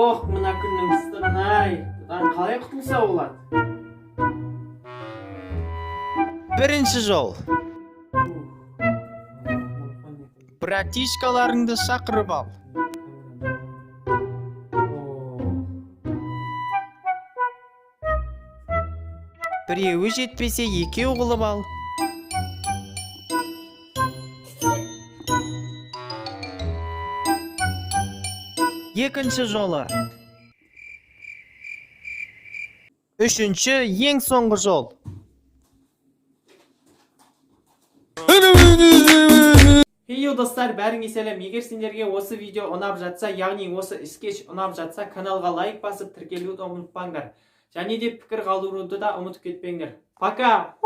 Ох, мына күннің ыстығын ай, бұдан қалай құтылса болады? Бірінші жол. Братишкаларыңды шақырып ал. Біреуі жетпесе, екеу қылып ал. Екінші жолы. Үшінші, ең соңғы жол. Хейо, достар, бәріңе сәлем! Егер сендерге осы видео ұнап жатса, яғни осы скетч ұнап жатса, каналға лайк басып, тіркелуді ұмытпаңдар. Және де пікір қалдыруды да ұмытып кетпеңдер. Пока!